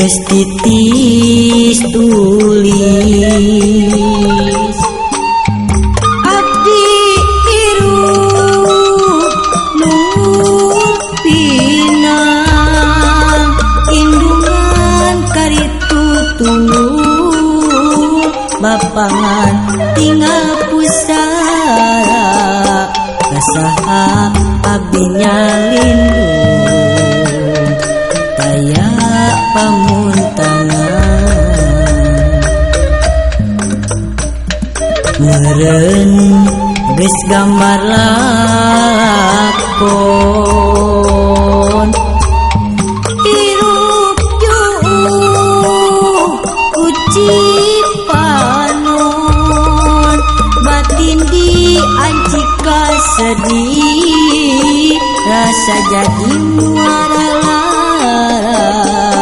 Geus titis tulis abdi hirup nungul pinang indungan karitu tunggul bapangan tinggal pusara kasaha abdi nyalindung taya pamuntangan. Meureun geus gambar lakon hirup juuh ku Cipanon batin diancika sedih rasa jadi muara lara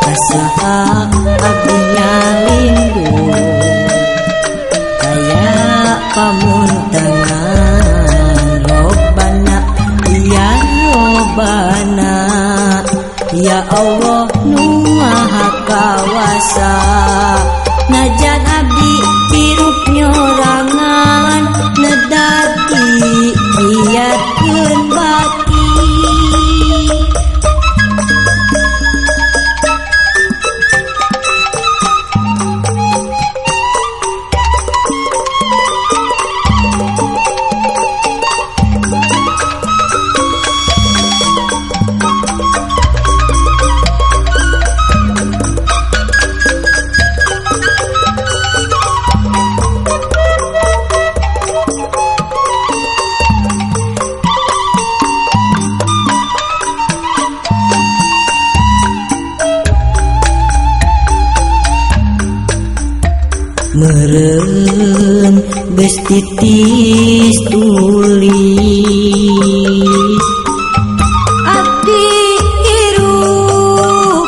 kasaha abdi nyalindung taya pamuntangan. Robbana ya Robbana ya Allah nu maha kawasa najan abdi hirup nyorangan nedati kiatkeun batin. Meureun geus titis tulis abdi hirup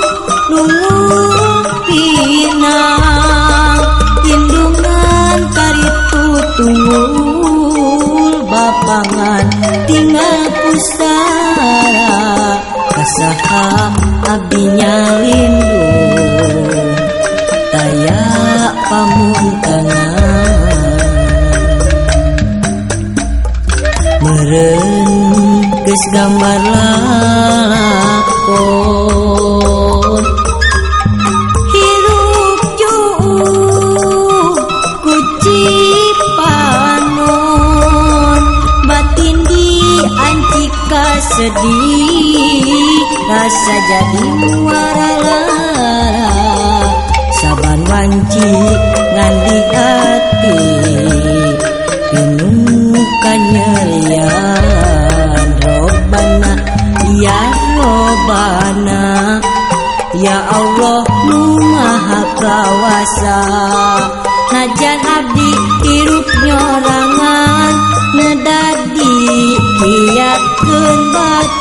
nungul pinang indungan karitu tunggul bapangan tinggal pusara kasaha abdi nyalindung taya pamuntangan. Meureun geus gambar lakon hirup juuh ku Cipanon batin diancika sedih rasa jadi muara lara saban wanci ngandi ati pinuh kanyerian. Robbana ya Robbana ya Allah nu maha kawasa najan abdi hirup nyorangan nedadi kiatkeun batin.